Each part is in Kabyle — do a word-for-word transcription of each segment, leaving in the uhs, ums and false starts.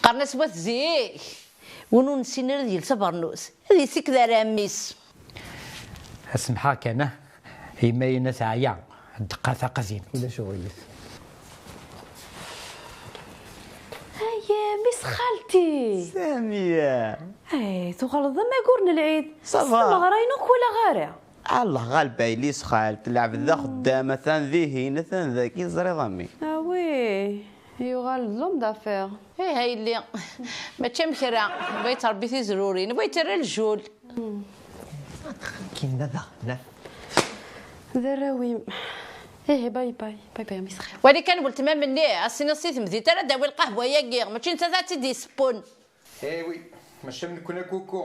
Qqaren-as wat zik, win ur nessin ara ad yels abernus, ad yessiked ar ɛemmi-s. Asemḥaɣ kan, ah, yemma-inu teɛya, ddeqqa taqazint. Ulac uɣilif. Ay, mmi-s xalti. Samiya. Ay, tuɣaleḍ d amagur n lɛid. Ça va. S tmeɣra-inu ur k-walaɣ ara. Allah ɣaleb a yelli-s xalt, lɛebd d axeddam, atan dihin, atan dagi, teẓriḍ a mmi. Ah oui, yuɣal d l'homme d'affaires. Ih a yelli, mačči am kra, bɣa yettrebbi tizrurin, bɣa yettarra lejjul. Kinna daɣen. D arraw-im. Ih, bye bye, bye bye, a mmi-s xalti. Wali kan weltma-m-nni, as-tiniḍ si temdint ara d-tawi lqahwa-agi, mačči nettat ad tt-id-yessewwen. Eh oui, mačči am nekkni a kuku.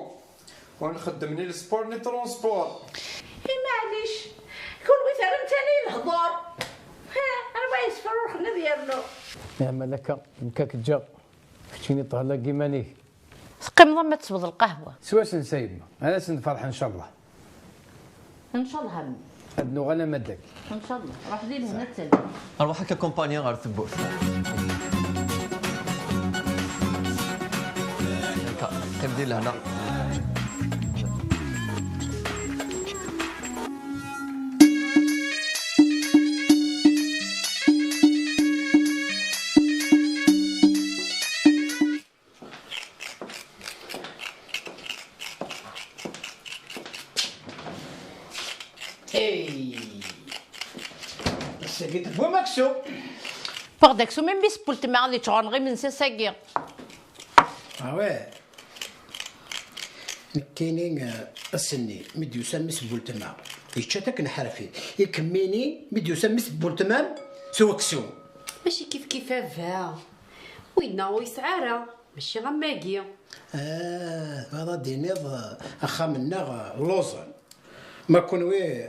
Ur nxeddem ni lsport ni transport. I maɛlic, kunwi terram tala i lehdur. Ha, arba yesfrurxen ad yernu. Meɛmal akka, nekk ad k-ǧǧeɣ. Keččini ṭhel-agi iman-ik. Teqqimeḍ ama tesweḍ lqahwa. S wass-nnes a yemma, ad asen-nferḥ ncallah. Ncallah a mmi. Ad nuɣal ama d dagi. Ncallah. Ruḥ di lehna d talwit. Arwaḥ akka kumpanya ɣer tewwurt. Akka, qqim di lehna. Hey! Ass-agi tewwim aksum. Wwiɣ-d aksum i mmi-s n weltma ad yečč ɣur-neɣ imensi ass-agi. Ah ouais. Nekkini, eh, ass-nni mi d-yusa mmi-s n weltma, yečča-t akken ḥerfi. I kemmini mi d-yusa mmi-s n weltma-m, sew aksum. Mačči kifkif a baba. Winna ur yesɛi ara. Mačči am wagi. Ah, tebɣiḍ ad d-tiniḍ, eh, axxam-nneɣ, eh, lluẓen. Ma kunwi,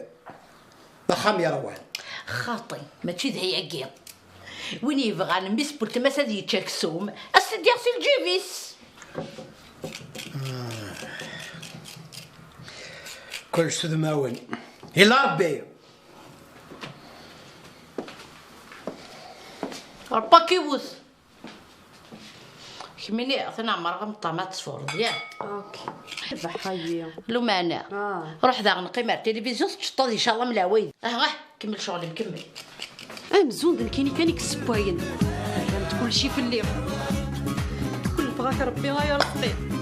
d axxam yerwan. Xaṭi, mačči d ayagi. Win yebɣan mmi-s n weltma-s ad yečč aksum, ad s-t-id-yaɣ si lǧib-is. Ah. Kullec s udmawen. Ila Rebbi! Rebbi ad k-iwet. Kemmini, atan ɛemreɣ am ṭṭama ad tesfureḍ, yak? Ok. Baḥayi. Lumana. Ah. Ruḥ daɣen qqim ar tilivizyu, teččeṭṭaḍ, icallah, am leɛwayed. Ah, ah, kemmel ccɣel-im, kemmel. Amzun d nekkini kan i yessewwayen. Rran-d kulci fell-i. Kul bɣak Rebbi ay Ṛezqi.